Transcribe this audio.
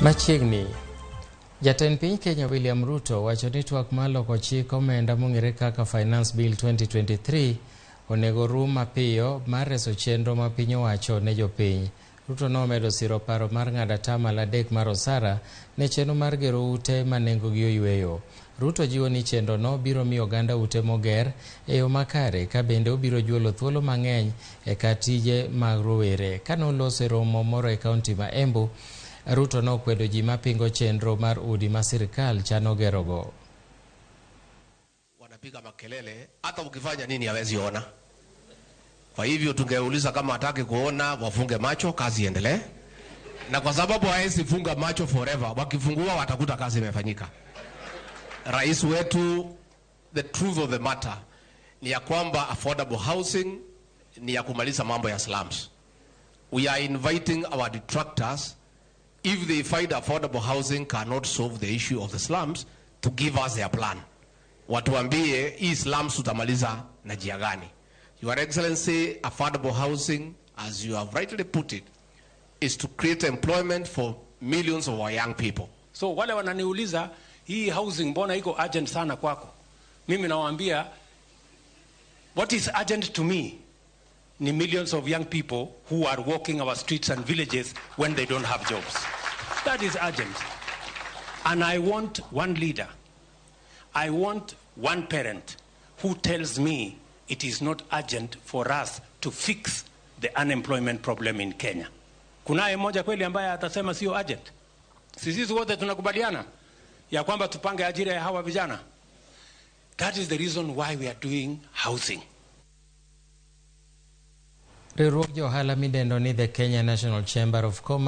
Machiegni, Jatend piny Kenya William Ruto wacho ni twak mar loko chik omenda mong'ere kaka Finance Bill 2023 onego rum mapiyo mar reso chenro ma piny owacho ne jopiny. Ruto nomedo siro paro mar ng'ado atamalo 3 mar osara ne chenro mar gero ute ma nengogi oyweyo. Ruto jiwo ni chenrono biro miyo oganda ute moger e yo makare ka bende obiro juolo thuolo mang'eny e kar tije mag rowere. Kane oloso e romo moro e kaunti ma Embu, Ruto nokwedo ji mapingo chenro mar udi ma sirikal chano gerogo. Wanapiga makelele, hata ukifanya nini hawezi ona. Kwa hivyo tungeuliza kama hataki kuona wafunge macho, kazi iendelee. Na kwa sababu hawezi funga macho forever, wakifungua watakuta kazi imefanyika. Rais wetu, the truth of the matter ni ya kwamba affordable housing ni ya kumaliza mambo ya slums. We are inviting our detractors, if they find affordable housing cannot solve the issue of the slums, to give us their plan. Watuambie hii slums tutamaliza na njia gani? Your Excellency, affordable housing, as you have rightly put it, is to create employment for millions of our young people. So wale wananiuliza hii housing mbona iko urgent sana kwako? Mimi nawaambia what is urgent to me ni millions of young people who are walking our streets and villages when they don't have jobs. That is urgent. And I want one leader. I want one parent who tells me it is not urgent for us to fix the unemployment problem in Kenya. Kunaye mmoja kweli ambaye atasema sio urgent? Sisi wote tunakubaliana ya kwamba tupange ajira ya hawa vijana. That is the reason why we are doing housing. Riwruog jo ohala midendo ni The Kenya National Chamber of Commerce.